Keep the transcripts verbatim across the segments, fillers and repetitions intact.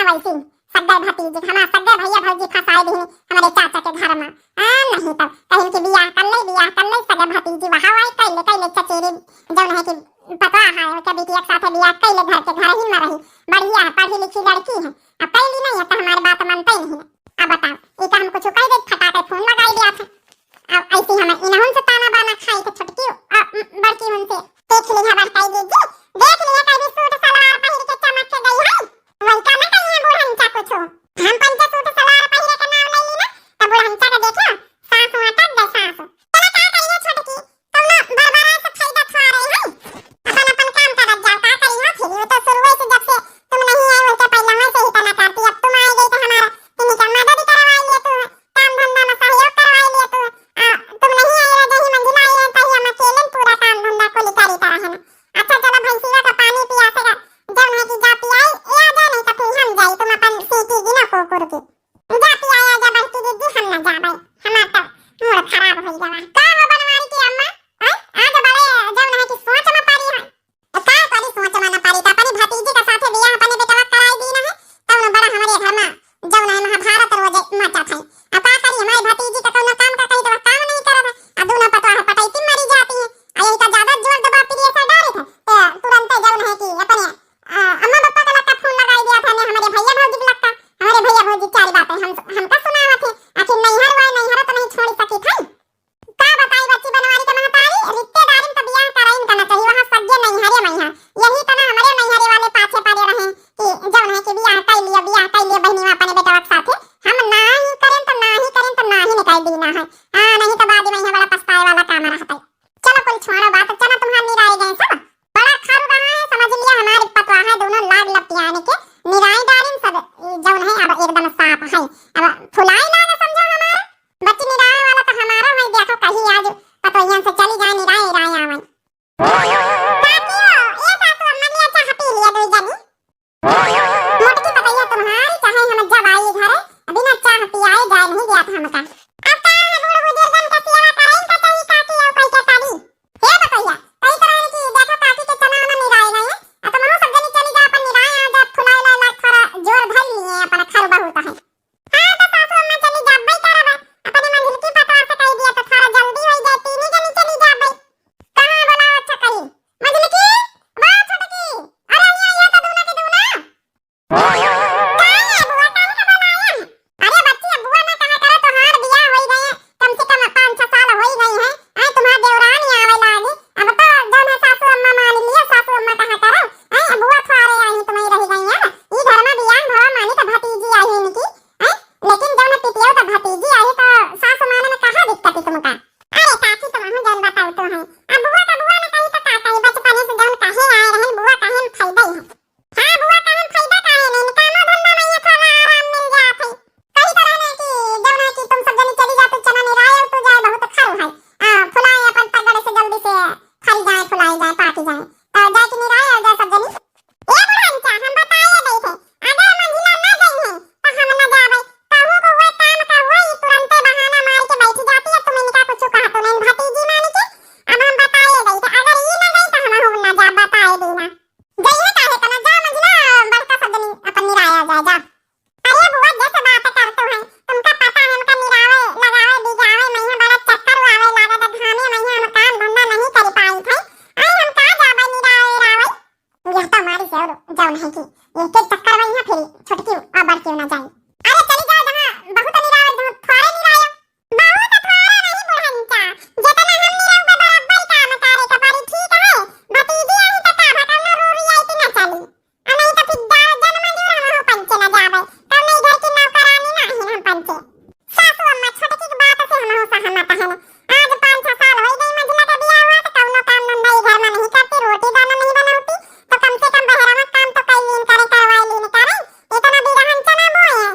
पैसी सग्गे भतीजी, हमार सग्गे भैया भौजी फंसाए दिहिन हमरे चाचा के घर मा। आ, नहीं तब कहिन कि बियाह कर ले, बियाह कर ले, सग्गे भतीजी वहाँ आई, कैले, कैले चचेरी, जौन है कि पतवा है, ओके बिटिया के साथे बियाह कैले, घर के घर ही मा रही, बढ़िया है, पढ़ी लिखी लड़की है। अब कैली नहीं है तो हमारी बात मनते ही नहीं है। अब बताओ, ई तो हम कुछ कह दे, फटाके फोन लगाई दिया था। अब ऐसी हम इनहुन से ताना बाना खाई थे छोटकी, आ, म, बड़की हुन से। देख लिया बड़काई दीदी, देख लिया कभी सूट सलवार पहिर के चमक के गई है, वही का ना कही है बुढ़नचा कुछ। हम पंचे सूट सलवार पहिरे के नाम ले ली ना, तो बुढ़नचा के देखियो, सास वाटत दे सास। चला का करिए छोटकी, कौनो बरबरा से फायदा थोड़ा रही है। अपन अपन काम करत जाओ, का करी हो फिर, वो तो शुरुए से जब से तुम नहीं आए उनके पहले से ही तना करती, अब तुम आ गई तो हमारा इन्हीं का मदद करवा लिए तू, काम धंधा में सहयोग करवा लिए तू। आ, तुम नहीं आए रहे, जही मंजिला आई रहे, तही हम अकेले में पूरा काम धंधा को लिकारी तरह है ना। अच्छा चलो भैंसिया का पानी पिया से जब नहीं कि जा पियाई, ए आ जा नहीं तो फिर हम जाई, तुम अपन सीटी गिना कुकुर की। जा पिया आ जा बड़की दीदी, हम ना जाबै, हमार तो मूड खराब हो गया। का हो बनवारी की अम्मा, हैं? आज बड़े जौन है कि सोच में पड़ी है। ए, का करी सोच में न पड़ी, तो अपनी भतीजी के साथे बियाह अपने बेटवा कराई दी ना है, तब न बड़ा हमारे घर में जौन है महाभारत रोज मचा था। अब का करी, हमारी भतीजी का कौनो काम का कही तो वह काम नहीं करत है, आ दोनों पतवा है पटैती मरी जाती है, आ यही का ज्यादा जोर दबा प्रेशर डाले थे, तो तुरंत जौन है कि अपने आ, अम्मा पापा का लक्का फोन लगाई दिया था ने, हमारे भैया भौजी के लक्का, हमारे भैया भौजी चारी बातें हम, हमका सुनावत है। आखिर नैहर वाय नैहर तो नहीं छोड़ सकी थे। का बताई बच्ची बनवारी के महतारी, रिश्तेदारी में तो बियाह कराई इनका ना चाहिए, वहाँ सज्जे नैहरे में है। यही तो ना हमारे नैहरे वाले पाछे पड़े रहे कि जौन है कि बियाह कर लियो, बियाह कर लियो बहनी अपने बेटवा के साथे। हम ना ही करें तो ना ही करें तो ना ही निकाल दी ना है। हाँ, नहीं तो बाद में यहाँ बड़ा पछताए वाला काम रहता है। चलो कुल छोड़ो बात, चलो तुम्हार निराई गए सब। बड़ा खारू रहा है, समझ लिया हमारी पतवा है, दोनों लाग लपटियाने के निराई डारिन सब, जौन है अब एकदम साफ है। अब फुलाई लागे समझो हमारा, बच्ची निराई वाला तो हमारा है, देखो कहीं आज पतोहियन से चली जाए निराई राय आवे। काकी हो, ए सासू अम्मा ने चाह पी लिया दो जनी। मोटकी पतैया तुम्हारी चाहे हम जब आई घरे, बिना चाह पियाए जाए नहीं दिया था हमका। अब का है बूढ़ बुजुर्गन का सेवा करे, इनका चाहिए काकी और कोई के ताली। हे पतैया, कही तो रहन कि देखो काकी के चना उना निराए गए हैं, आ तुमहू सब जनी चली जा अपन निराए आ जा, फुलाए ला ला थोड़ा जोर धर लिए अपन खर बहुत है। हाँ, तो सासू अम्मा चली जाबे करब। अपने मंझिलकी पतवा से कह दिया तो थोड़ा जल्दी हो जाए, तीनी जनी चली जाबे। कहाँ बोलाओ अच्छा करी? मंझिलकी, बा छोटकी, अरे यहाँ, यहाँ तो दूना के दूना। का है बुआ, काहे का बोलाया है? अरे बच्ची, अब बुआ ना कहा करो, तोहार बियाह होई गए, कम से कम पाँच छह साल होई गए हैं। आए तुम्हार देवरानी आवे लागी, अब तो जौन है सासू अम्मा मान लिया, सासू अम्मा कहा करो। आए बुआ थोड़े आई तुम्हें रह गई है, ई घर में बियाह भवा मानी तो भतीजी आई इनकी। हैं? लेकिन जब मैं पितिया तो भतीजी आई तो सास माने में कहाँ दिक्कत है तुमका? अरे काकी तुम हमहू जान बताओ तो है। अब बुआ का बुआ ने कही तो का कही, बचपने से जौन कहे आए रहन बुआ कहे में फायदा ही है। हाँ बुआ कहे में फायदा काहे नहीं, कामो धंधा में ये थोड़ा आराम मिल जात है। कही तो रहने कि जौन है कि तुम सब जनी चली जाती चना निराए और तू जाए बहुत खरू है। आ, फुलाए अपन तगड़े से जल्दी से फल जाए, फुलाई जाए, पाकी जाए। तो जाए कि निराए और जाए सब जनी। ए बुढ़नचा, हम बताए दई थे, अगर मंझिला ना गई है, तो हम ना जाबे। कहूँ को हुए काम का हुए, ई तुरंते बहाना मार के बैठ जाती है, तुम इनका कुछ कहा तो नहीं, भतीजी मानी के। अब हम बताए दई थे, अगर ई ना गई, तो हम ना जा, बताए दी ना। जइए काहे तना, जा मंझिला, बड़का सजनी अपन निराया जाए, जा। अरे बुआ, जैसे बात करते हैं, तुमका पता है, हमका निरावे, लगावे, बिगावे, मैं यहाँ बड़ा चक्कर आवे लागत है, घामे में यहाँ हम काम धंधा नहीं कर पाई थे। अरे हम का जाबे निरावे, रावे? यह तो हमारी से और जौन है कि एक एक चक्कर में यहाँ फिर छोटकी और बड़की ना जाए। अरे चली जाओ जहाँ बहुत निरावे, जहाँ थोड़े निरावे। बहुत थोड़े नहीं बुढ़नचा, जितना हम निरावे बराबर काम करे के पड़ी, ठीक है? भतीजी आई तो का भा कौनो रूरी आई तो ना चली। आ नहीं तो फिर गाँव जन्म जो हम हो पंचे ना जावे, कौनो घर की नौकरानी ना है हम पंचे। सासू अम्मा, छोटकी के बात से हम हो सहमत है। आज पाँच छह साल हो गई मंझिला का बियाह हुआ, तो कौनो काम धंधा ई घर में नहीं करती, रोटी दाना नहीं बनाती, तो कम से कम बहरा में काम तो कई लीन करे, करवाई लीन करे। इतना बीघा हम चना बोए,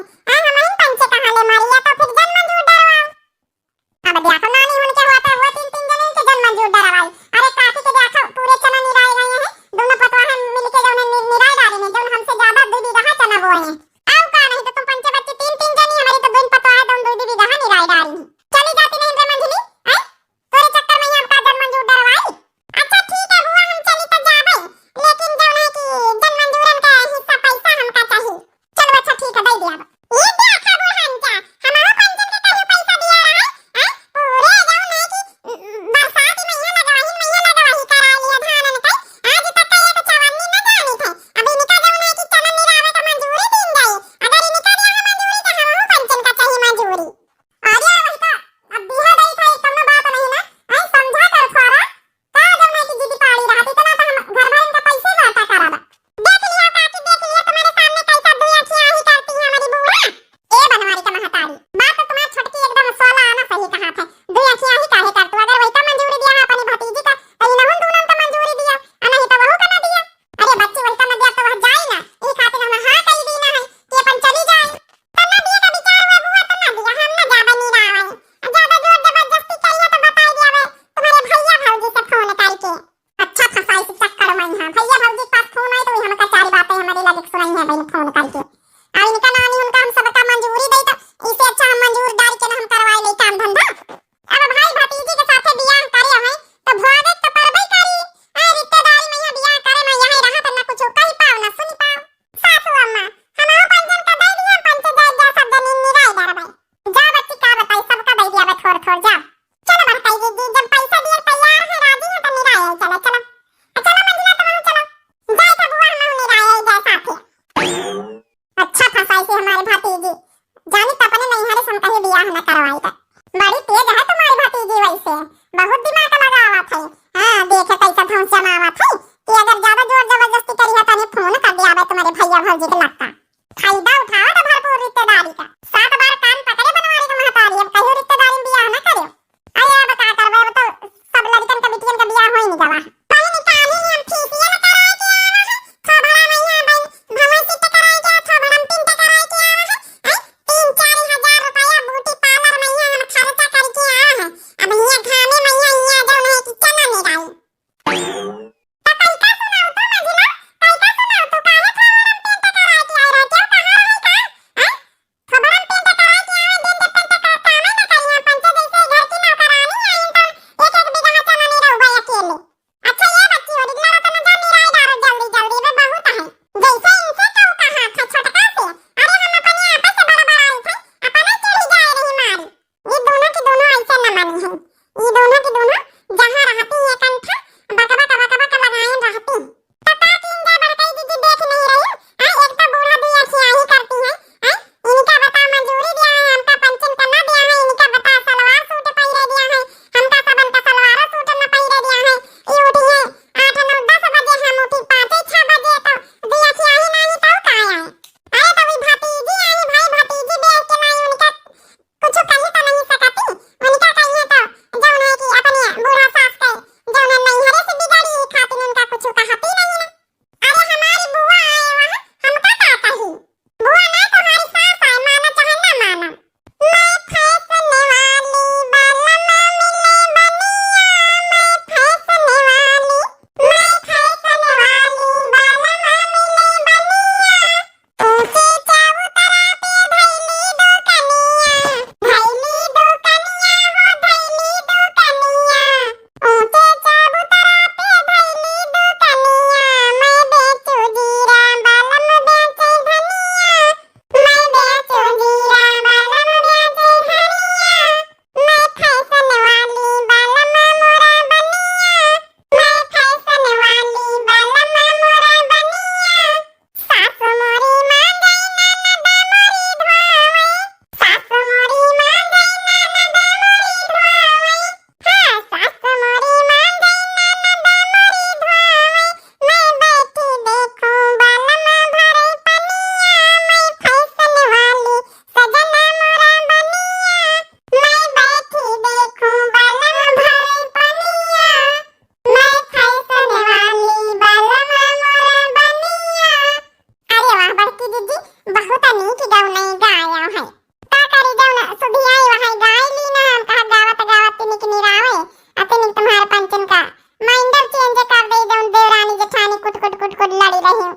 बहुत नीक गौनई गायो है। का करी, जौन सुधियाई वहाई गाय ली ना, हम कहा गावत गावत तिनिक निरावे, आ तिनिक तुम्हार पंचन का माइंडर चेंज कर दे, जौन देवरानी जेठानी कुट कुट कुट कुट लड़ी रही।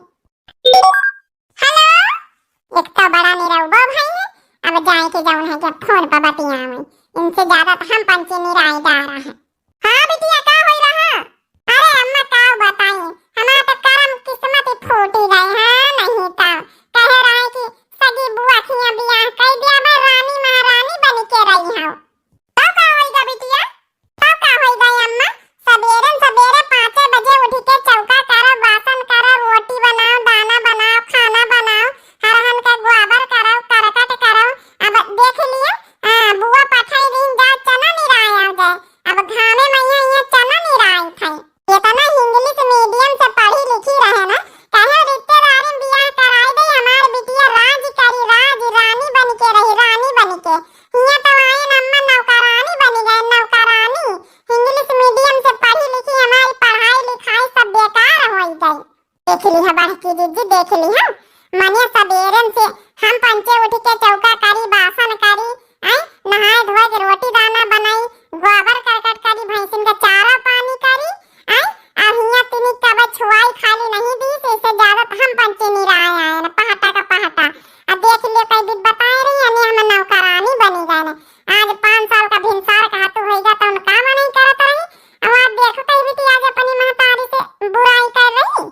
हेलो, एक तो बड़ा निरहुआ भाई है, अब जाए के जौन है कि फोन पर बतियावे, इनसे ज्यादा तो हम पंचे निराई डारा है। हाँ बिटिया, का होई रहा? अरे अम्मा, का बताई, हमार तो करम किस्मत ही फूटी गए, हाँ, नहीं तो कहे रहे कि सगी बुआ खिया बियाह कई दिया, मैं रानी महारानी बन के रही हूँ। तो का होई गा बिटिया? तो का होई गा अम्मा? सबेरन सबेरे पाँचे बजे उठ के चौका करो, बासन करो, रोटी बनाओ, दाना बनाओ, खाना बनाओ, हरहन का गोबर करो, करकट करो। अब देख लियो, हाँ, बुआ पठाई दिन जा, चना निराय आ जाए। अब घामे में यहाँ, यहाँ चना निराय थे। इतना इंग्लिश मीडियम से पढ़ी लिखी रहे ना, कहे रिश्तेदारी में बियाह कराई दे, हमार बिटिया राज करी, राज, रानी बन के रही, रानी बन के। हियाँ तो आए न अम्मा नौकरानी बन गए, नौकरानी। इंग्लिश मीडियम से पढ़ी लिखी, हमारी पढ़ाई लिखाई सब बेकार हो गई। देख लिहा बड़की जीजी, देख लिहा, मने सबेरन से हम पंचे उठ के चौका करी, बासन करी, आई, नहाए धोए के रोटी दाना बनाई, गोबर करकट करी, भैंसिन का चारा पानी करी, आई, अब हियाँ तिनी कब छुआई खाली नहीं दी, से इससे ज्यादा तो हम पंचे निराय आए ना, पहाटा का पहाटा। अब देख लियो, कई दिन बताए रही, अने हम नौकरानी बनी गए ना। आज पाँच साल का भिनसार का हाथू होइगा, तो उनका मन नहीं करत रही। अब आज देखो कहीं भी कि आज अपनी महतारी से बुराई कर रही।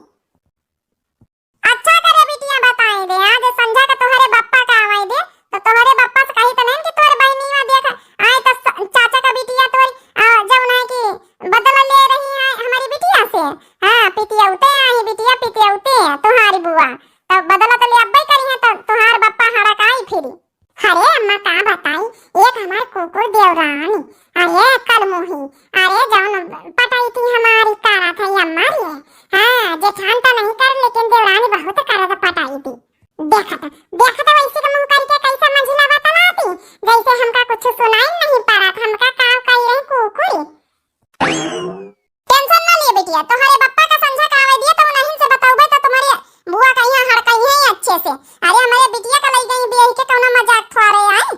अच्छा करे बिटिया बताई दे, आज संझा के तोहरे बप्पा का आवाई दे, तो तोहरे बप्पा से कही तो नहीं कि तोहरे बहिनिया देख आए तो स-, चाचा का बिटिया तोरी, आ, जौन है कि बदला ले रही है हमारी बिटिया से। हाँ, पितियौते आई बिटिया, पितियौते तोहारी बुआ, तो बदला तो ले अब्बे करी है, तो तोहार बप्पा हड़काई फिरी। अरे अम्मा का बताई, एक हमार कुकुर देवरानी, अरे कलमुही, अरे जौन पटाई थी हमारी कारा था ये अम्मा रे। हाँ, जेठान तो नहीं कर लेकिन देवरानी बहुत करत पटाई थी। देखत, देखत वैसे के मुंह करके कैसे मंझिला बतलाती, जैसे हमका कुछ सुनाई नहीं पड़त, हमका का कही रही कुकुर। टेंशन ना लिए बिटिया, तोहरे बप्पा का संझा का आवे दिए तो उन्हीं से बताउबे तो तुम्हारे बुआ का यहाँ हड़काई है अच्छे से। अरे हमारे बिटिया का लई गई बियाह के कौनो मजाक थोड़े आई।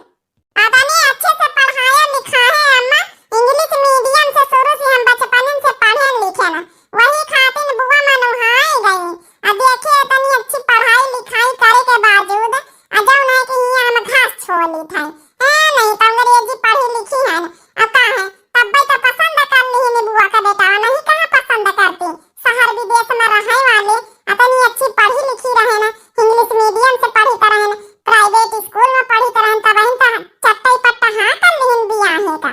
अब अने अच्छे से पढ़ाया लिखा है अम्मा, इंग्लिश मीडियम से शुरू से हम बचपन से पढ़े लिखे ना, वही खातिर बुआ मनुहाई गई। अब देखे इतनी अच्छी पढ़ाई लिखाई करे के बावजूद आ जौन है कि यहाँ हम घास छोली थे। ए, नहीं तो अंग्रेजी पढ़ी लिखी है ना, अब का है, तब्बे तो पसंद कर ली है बुआ का बेटा, नहीं कहाँ पसंद करती। शहर विदेश में रहे वाले, इतनी अच्छी पढ़ी लिखी रहे ना, इंग्लिश मीडियम से पढ़ी तो रहे ना, प्राइवेट स्कूल में पढ़ी तो रहे, तब तो चट्टई पट्टा हाँ कर ली बियाहे का।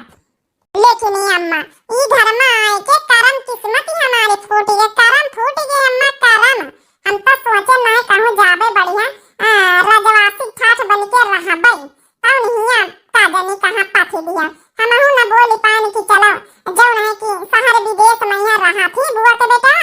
लेकिन ये अम्मा, ई घर में आए के करम किस्मत ही हमारे फूट गए, करम फूट गए अम्मा, करम। हम तो सोचे ना कहूँ जाबे बढ़िया, आ, रजवासी ठाठ बन के रहबे। कौन हिया का जानी कहाँ पाथी दिया। हमहू न बोली पान की चलो, जौन है कि शहर विदेश में यहाँ रहा थी बुआ के बेटा,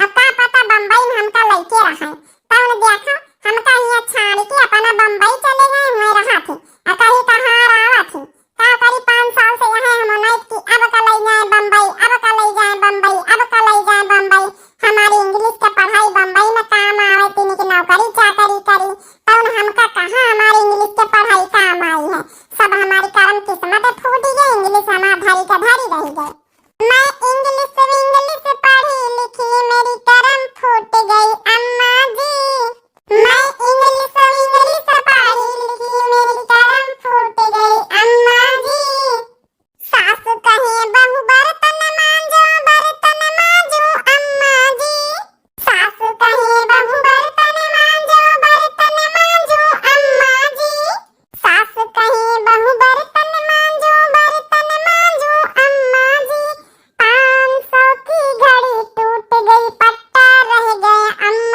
अब का पता बम्बई में हमका लइके रहे। तौन देखो, हमका हिया छाड़ के अपना बम्बई चले गए हुए रहा थी, आ कहीं कहाँ आवा थी। का करी, पाँच साल से यहाँ हम नाइट की अब का लई जाए बम्बई, अब का लई जाए बम्बई, अब का लई जाए बम्बई। हमारी इंग्लिश के पढ़ाई बम्बई में काम आवे, तीन की नौकरी चाकरी करी, तौन हमका कहाँ हमारी इंग्लिश के पढ़ाई काम आई है। सब हमारी करम किस्मत फूटी गई, इंग्लिश हमार धरी के धरी रही गई। मैं इंग्लिश विंग्लिश पढ़ी लिखी, मेरी करम फूट गई अम्मा जी। मैं इंग्लिश विंग्लिश पढ़ी लिखी, मेरी करम फूट गई अम्मा जी। सास कहे बहू बर्तन मांजो, बर्तन मांजो अम्मा जी। सास कहे बहू बर्तन मांजो, बर्तन मांजो अम्मा जी। सास कहे बहू बर्तन मांजो, बर्तन मांजो अम्मा जी। पाँच सौ की घड़ी टूट गई, पट्टा रह गया अम्मा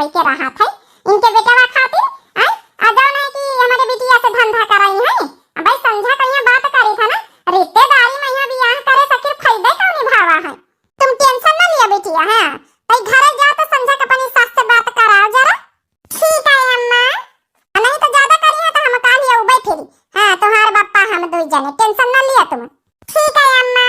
के रहत है, इनके बेटवा खातिर, आय, आ जौन है कि हमरे बिटिया से धंधा कराई है। अब भाई संझा कहिया बात करी था ना, रिश्तेदारी में यहाँ बियाह करे सकिर फायदे कौन निभावा है। तुम tension ना लिया बिटिया, हाँ, तई घरे जा तो संझा के अपनी सास से बात कराओ जरा। ठीक है अम्मा, आ नहीं तो ज्यादा करी है तो हम काल ही उबे फिरी। हाँ, तुम्हारे बप्पा हम दुई जने, tension ना लिया तुम। ठीक है अम्मा।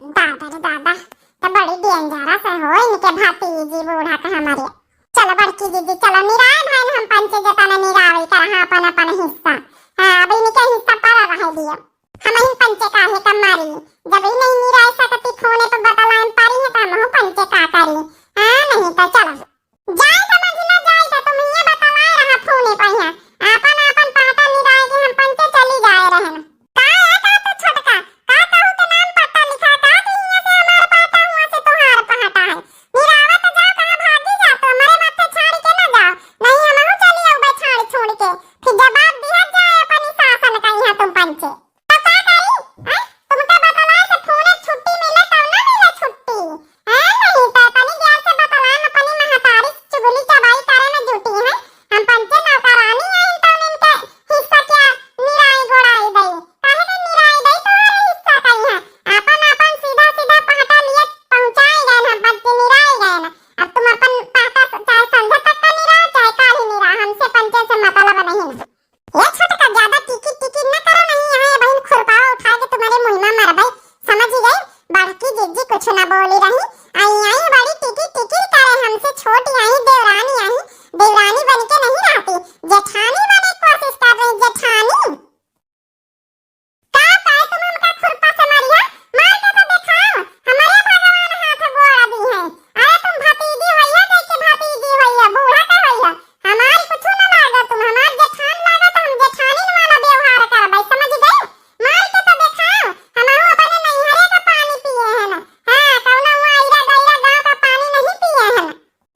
दादा रे दादा, तो बड़ी dangerous है हो इनके भतीजी बूढ़ा का हमारे। चलो बड़की दीदी, चलो निराय भाई हम पंचे जतना निरावे कर, हाँ, अपन अपन हिस्सा। हाँ, अब इनके हिस्सा पर रह दियो। हम ही पंचे काहे का मारी, जब ही नहीं निराय सकती फोने पे बतलाए पारी है तो हम पंचे का करी। हाँ, नहीं तो चलो। जाए तो मंझिला जाए तो तुम ये बतलाए रहा फोने पे यहाँ। आपन आपन पाटा निराए के हम पंचे चली जाए रहन। का है का तू छोटका? का कहू के नाम पट्टा लिखा? का कि हियां से हमार पाटा हुआ से तोहार पाटा है? निरावा तो जाओ कहाँ भागी जा तो हमरे माथे छाड़ी के ना जाओ। नहीं हमहू चली आउबे छाड़ छोड़ के। फिर जवाब दिया जाए अपनी सासन का यहाँ तुम पंचे। तो का करी? हैं? तुमका बतलाए से फोने छुट्टी मिले तब ना मिले छुट्टी। हैं? नहीं तो तनी देर से बतलाए में अपनी महतारी से चुगली चबाई करे में जुटी हैं। हम पंचे नौकरानी हैं, तो इनके हिस्सा क्या निराई गोड़ाई दई? काहे के निराई दई? तुम्हारे हिस्सा का ही है। आपन आपन सीधा सीधा पहटा लिए पहुंचाए गए ना, पंचे निराई गए ना। अब तुम अपन पहटा चाहे संझा तक का निराओ, चाहे काल ही निराओ, हमसे पंचे से मतलब नहीं ना। ए छोटका, ज्यादा टिकी टिकी न करो, नहीं यहाँ ये बहिन खुरपावा उठा के तुम्हारे मुँह में मरबई, समझ गई? बड़की जिज्जी कुछ न बोली रही, आई आई बड़ी टिकी टिकी करे हमसे, छोटी आई देवरानी आई, देवरानी बन के नहीं रहती, जेठानी बने कोशिश कर रही, जेठानी। का, का तुम हमका खुरपा से मारिया? मार के तो देखाओ, हमारे भगवान हाथ गोड़ दी है। अरे तुम भतीजी होइया, जैसे भतीजी होइया, बूढ़ा का होइया, हमार कुछ न लागा, तुम हमार जेठान लागा तो हम जेठानी वाला व्यवहार करबै, समझ गए? मार के तो देखाओ, हम अपने नैहरे का पानी पिए हैं ना। हाँ, कौनो वो आइरा गैरा गाँव का पानी नहीं पिए हैं ना।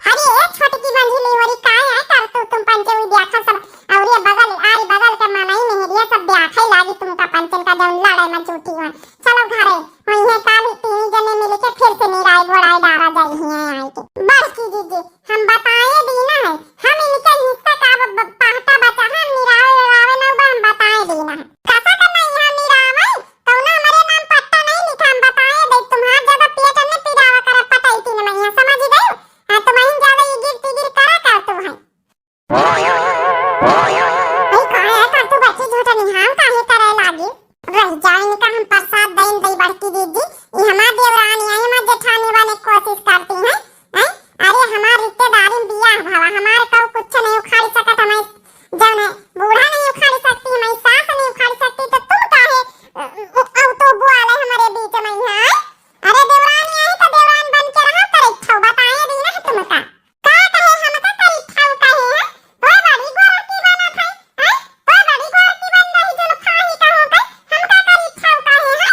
अरे ए छोटकी मंझिली होरी, काय आय करतू तुम पंचे? उई देखा सब, अउर ये बगल, आरी बगल के मनई मेहरिया सब देखै लागी तुमका पंचन का जौन लड़े में जुटी हुआ। चलो घरे, वहीं काली तीन जने मिलके फिर से निराई गोड़ाई डारा जाई हियां आई के। बड़की दीदी, हम बताए दीना है, हम इनके हिस्सा का अब ब-, पहटा बचा है, हम निरावे उरावे ना बा, हम बताए दीना है। कसा का नहीं हम निरावे, कौनो हमरे नाम पट्टा नहीं लिखा, हम बताए दे, तुम्हार ज्यादा पेट न पिरावा करे पटाई तीन महीना, समझ गए? हाँ, तो वहीं ज्यादा इगिर तिगिर करा करतू है। भाई, कहाँ है करतू बच्ची झूठा निहाल काहे करे लागी? रह जा, इनका हम प्रसाद दइन दई बड़की दीदी। ई हमार देवरानी है, हमार जेठानी बने कोशिश करती हैं, हैं? अरे, हमार रिश्तेदारी में बियाह भवा, हमार कऊ कुछ नहीं उखाड़ सकत, हमार जौन है, बूढ़ा नहीं उखाड़ सकती, हमारी सास नहीं उखाड़ सकती, तो तुम काहे, अ, अ, अ, तो बुआले हमारे बीच में यहाँ, हैं? अरे, देवरानी आई तो देवरान बन के रहा करे, छौ बताए दी ना तुमका। का कहे हमका करी ठाऊ कहे है? तोय बड़ी गोरकी बनत है, हैं? तोय बड़ी गोरकी बन रही जो लोग खाही कहूँ के, हमका करी ठाऊ कहे है?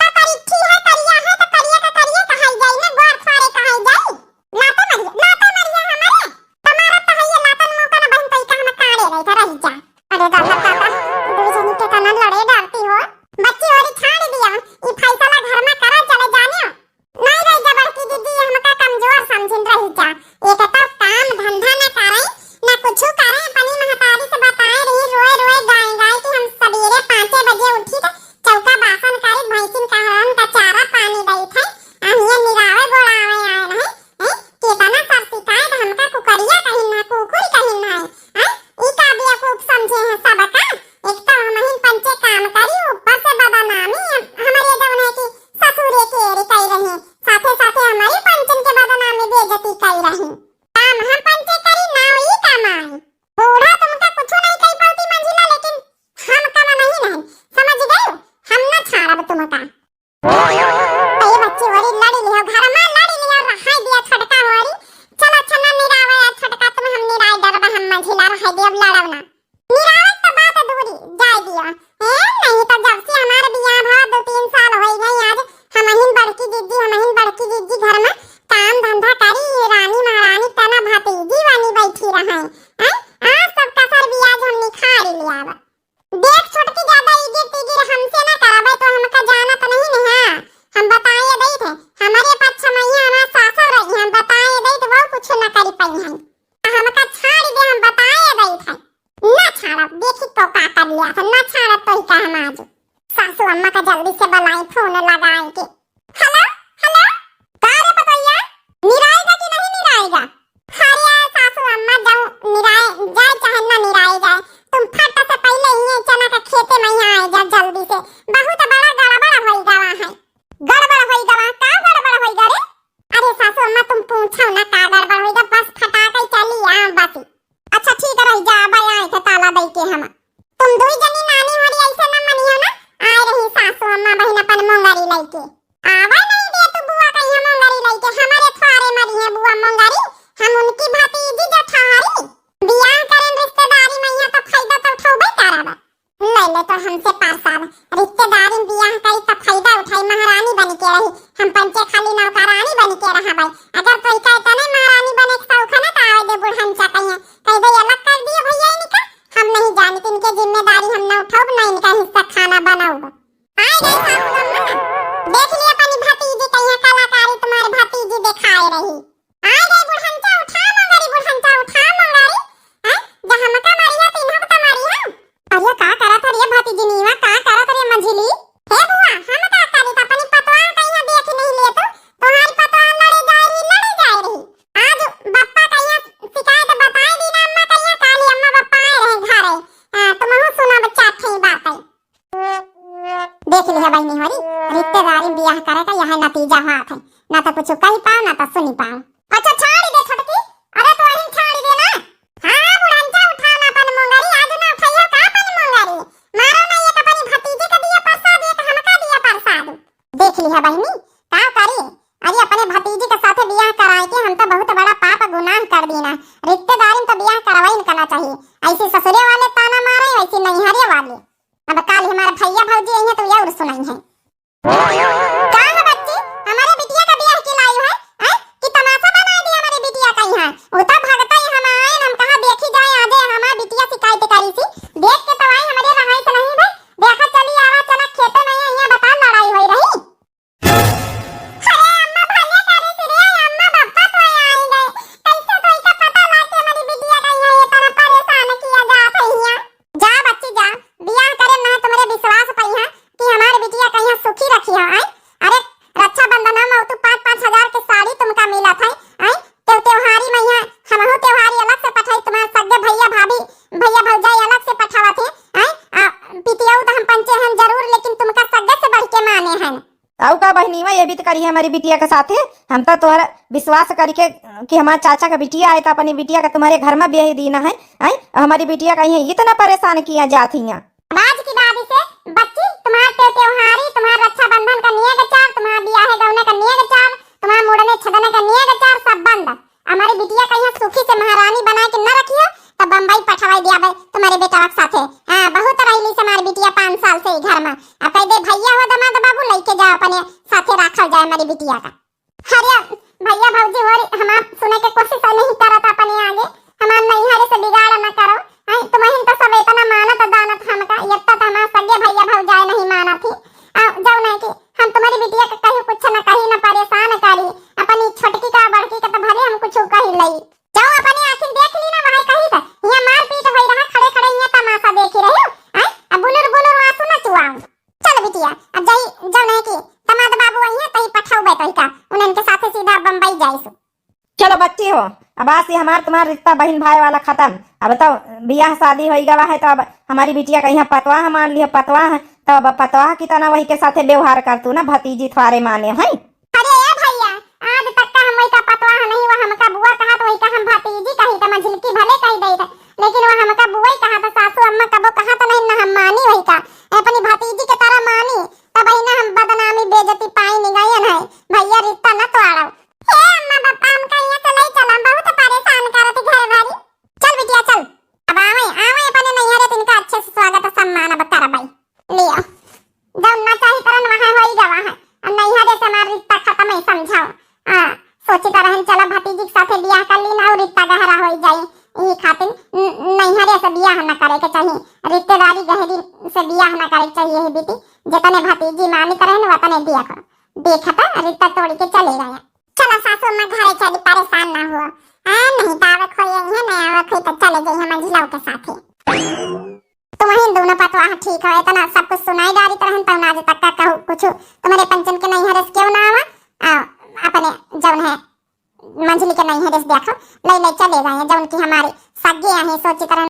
तो करी ठी है, करिया है, तो करिया का करिया कहाई जाई ना, गोर थोड़े कहाई जाई। लाते मरिया, लाते मरिया हमारे। तुम्हारा तो है ये लातन मुंह का ना बहन, तो का हम काढ़े रही था, रही जा। अरे दादा, दादा, दो जनी के तना लड़े डरती हो। बच्ची होरी छाड़ दिया, ई फैसला घर में करा चले जानियो। नहीं रही जा बड़की दीदी, हमका कमजोर समझिन रही जा। एक तो काम धंधा न करे, न कुछ करे, अपनी महतारी से बताए रही, रोए रोए गाए गाए कि हम सबेरे पाँचे बजे उठी त चौका बासन करी, भैंसिन का हरन का चारा पानी दई थे, आ हियां निरावे गोड़ावे आए रहे। हैं? केतना सब शिकायत, हमका कुकरिया कहिन ना, कुकुर कहिन ना है। हैं? ई का बेवकूफ समझे हैं सबका? एक तो हमहिन पंचे काम करी, ऊपर से बदनामी हम-, हमरे जौन है कि ससुरे के एरी कई रही, साथे साथे हमारी पंचन के बदनामी बेइज्जती कई रही। काम हम पंचे करी, ना ई काम आई। बूढ़ा तुमका कुछ नहीं कही पौती मंझिला, लेकिन हम कम नहीं नहीं, समझ गए? हम न छाड़ब तुमका। ए बच्ची होरी लड़ी लिहो, घर में लड़ी लिहो, रहाई दिया छोटका होरी। चलो अच्छा ना निरावे यार छोटका, तुम हम निराई डरबा, हम मंझिला रहाई दिया, अब लड़ब ना। निरावे तो बात दूरी, जाए दिया। ए, नहीं तो जब से हमार बियाह भवा दो तीन साल होई गई, आज हमहिन बड़की जिज्जी, हमहिन बड़की जिज्जी घर में काम धंधा करी, ये रानी महारानी तना भतीजी वाली बैठी रहे। हैं? आज सब कसर भी आज हम निखार लिया बा। देख छोटकी, ज्यादा इगिर तिगिर हमसे ना कराबे, तो हमका जानत नहीं न है। हम बताए दई थे, हमारे पक्ष में ये हमार सासर रही, हम बताए दई तो वो कुछ ना करी पाई हैं। हम या तो ना छाड़त तो ही का हम आज। सासू अम्मा का जल्दी से बुलाई, फोन लगाई के। हेलो, हेलो, का रे पतोहिया, निराएगा कि नहीं निराएगा? अरे सासू अम्मा, जाओ निराए जाए चाहे ना निराए जाए, तुम फट से पहले ये चना का खेते में यहाँ आए जा जल्दी से, बहुत बड़ा गड़बड़ होई गवा है। गड़बड़ होई गवा? का गड़बड़ होई गा रे? अरे सासू अम्मा, तुम पूछो ना का गड़बड़ होई गा, बस फटाक ही चली आ बस। अच्छा ठीक रही जा, अब आए थे ताला दई के हम। तुम दुई जनी नानी होरी ऐसे न मनियो ना, आए रही सासू अम्मा बहिन अपन मोंगरी लइके। आवा नहीं दे तू बुआ कहिया मोंगरी लइके, हमारे थ्वारे मरी है बुआ मोंगरी, हम उनकी भतीजी जेठारी। बियाह करें रिश्तेदारी में यहाँ तो फायदा तो उठाबे करब। ले ले तो हमसे प्रसाद, रिश्तेदारी में बियाह करी तो फायदा उठाई, महारानी बन के रही, हम पंचे खाली नौकरानी बन के रहबै। अगर तो इका इतने महारानी बने के शौक है ना तो आवे दे बुढ़न चकैया, कह दे अलग कर दिए भैया इनका, हम नहीं जानते इनके जिम्मेदारी, हम ना उठाउब ना इनका हिस्सा खाना बनाउब। आए गए सासू अम्मा, देख लिए अपनी भतीजी कहिया कलाकारी तुम्हारे भतीजी दिखाए रही। आए गए बुढ़नचा, उठा मोंगरी बुढ़नचा, उठा मोंगरी। हैं? जहाँ हमका मारी है, तीनों को तो मारी है। अरे का करत हरी भतीजी नीवा, का करत हरी मझिली? हे बुआ, हम का करी त अपनी पतवाह कहिया देख नहीं लिए तू, तुम्हारी पतवाह लड़े जाए रही, लड़े जाए रही। आज बप्पा कहिया शिकायत बताए दी ना अम्मा कहिया, काली अम्मा बप्पा आए रहे घरे। हाँ, तुमहू सुना बच्चा अच्छी बात है। देख लिहा बहिनी होरी, रिश्तेदारी में बियाह करे का यह नतीजा हुआ थे, ना तो कुछ कही पाओ ना तो सुनी पाओ। अच्छा छाड़ी दे छोटकी, अरे तो अहिन छाड़ी दे ना। हाँ बुढ़नचा उठा ना अपन मोंगरी, आज ना उठाइयो का अपन मोंगरी, मारो ना एक अपनी भतीजी का दिया प्रसाद, एक हमका दिया प्रसाद। देख लिहा बहिनी, का करी, अरे अपने भतीजी के साथे बियाह कराए के हम तो बहुत बड़ा पाप गुनाह कर दीना, रिश्तेदारी में तो बियाह करवाई न करना चाहिए, ऐसे ससुरे वाले ताना मारे वैसे नैहरे वाले। अब काल हमारे भैया भौजी आई हैं तो ये और सुनाई हैं। का है बच्ची, हमारे बिटिया का बियाह के लाई है, हैं? कि तमाशा बनाए दी हमारे बिटिया का यहाँ? वो तो भगता ही हम आए, हम कहा देखी जाए, आज हमारे बिटिया शिकायत करी थी, देख के तो आई हमारे रहाई से नहीं भाई, देखा चली आवा चला खेते में यहाँ बता लड़ाई होई रही। अरे अम्मा भले करे रे, अम्मा बप्पा तो आई गए, कैसे तो इनका पता लाग के हमारी बिटिया का यहाँ ये तरह परेशान किया जात है यहाँ। जा बच्ची जा, बियाह करे ना तुम्हारे विश्वास पइहा कि हमार बिटिया कहिया सुखी रखी हो, आय? अरे रक्षाबंधन में तू पाँच पाँच हजार के साड़ी तुमका मिलत है, आय? तो त्योहारी में यहाँ हमहू त्योहारी अलग से पठाई, तुम्हारे सगे भैया भाभी, भैया भौजाई अलग से पठावत है, आय? आ, पितियऊ तो हम पंचे हैं जरूर, लेकिन तुमका सगे से बढ़ के माने हैं। अउ का बहिनी, वह ये भी तो करी है हमारी बिटिया के साथे। हम तो तोहरा विश्वास करके कि हमारे चाचा का बिटिया आए तो अपनी बिटिया का तुम्हारे घर में ब्याह दीना है, हैं? हमारी बिटिया का यहाँ इतना परेशान किया जात हिया। आज की बाद से बच्ची, तुम्हार त्योहारी, तुम्हार रक्षाबंधन का नियग चार, तुम्हार बियाहे गौने का नियग चार, तुम्हार मुड़ने छदने का नियग चार, सब बंद। हमारी बिटिया कहिया सुखी से महारानी बना के न रखियो, तो बम्बई पठवाई दिया बे तुम्हारे बेटवा के साथे। हाँ, बहुत रहली से हमारी बिटिया पाँच साल से ही घर में। अब कह दे भैया हो दमाद बाबू, लेके जाओ अपने साथे, रखल जाए हमारी बिटिया का। अरे भैया भौजी हो रे, हमार सुने के कोशिश नहीं करत अपने आगे, हमार नैहरे से बिगाड़ न करो। हैं, तुम्हें तो सब इतना मानत दानत हमका, इतना तो हमार सगे भैया भौजाई नहीं मानत ही। आ, जाओ नहीं कि हम तुम्हारी बिटिया के कहीं कुछ न कहीं न परेशान करी, अपनी छोटकी का बड़की का तो भले हम कुछ कही लई। जाओ अपने आँखिन देख ली ना, वही कही था, यहाँ मारपीट होई रहा, खड़े खड़े यहाँ तमाशा देखी रही हो, हैं? अब बुनुर बुनुर आंसू न चुआओ। चल बिटिया, अब जाई, जाओ नहीं कि दमाद बाबू आई हैं, तही पठाऊ बे तही का, उन्हन के साथे सीधा बम्बई जाइसु। चलो बच्ची हो, अब आज से हमार तुम्हार रिश्ता बहिन भाई वाला खतम। अब तो बियाह शादी होई गवा है, तो अब हमारी बिटिया कहिया पतवाह मान लियो, पतवाह, तो अब पतवाह की तना वही के साथे व्यवहार कर तू ना, भतीजी थ्वारे माने हैं। अरे ए भैया, आज तक का हम वही का पतवाह नहीं, वह हमका बुआ कहा तो वही का हम भतीजी कही तो मझिलकी भले कही दे थे, लेकिन वह हमका बुआ ही कहा तो सासू अम्मा कबो कहा तो नहीं ना हम मानी वही का, अपनी भतीजी के तरह मानी, तब ही ना हम बदनामी बेइज्जती पाई निगायन है। भैया रिश्ता न तोड़ो। हे अम्मा पापा, हमका यहाँ से ले चला, बहुत परेशान करत घर भरी। चल बिटिया चल, अब आवे, आवे अपने नैहरे तो इनका अच्छे से स्वागत और सम्मान अब करबै। लियो, जब ना चाही करन वहाँ होई गवा है, अब नैहरे से हमार रिश्ता खत्म है, समझाओ। हाँ, सोची तो रहन चला भतीजी के साथे बियाह कर ली ना और रिश्ता गहरा होई जाई, यही खातिर न-, नैहरे से बियाह न करे के चाहिए, रिश्तेदारी गहरी से बियाह न करे के चाहिए। यही बीती जितने भतीजी मानी करे न वतने दिया करो, देखा तो रिश्ता तोड़ के चले गया। चला सासू अम्मा घरे चली, परेशान ना हुआ। हाँ, नहीं तो आवक होई है, नहीं आवक होई तो चले जाई हम मंझिलाऊ के साथे। तुम वहीं न पतवाह ठीक है, इतना सब कुछ सुनाई डारी तरहन, तब ना आज तक का कहू कुछ तुम्हारे पंचन के नैहरे से केहू ना आवा, आ, अपने जौन है मंझली के नैहरे से देखो, ले ले चले जाए, जौन की हमारे सगे हैं, सोची तरह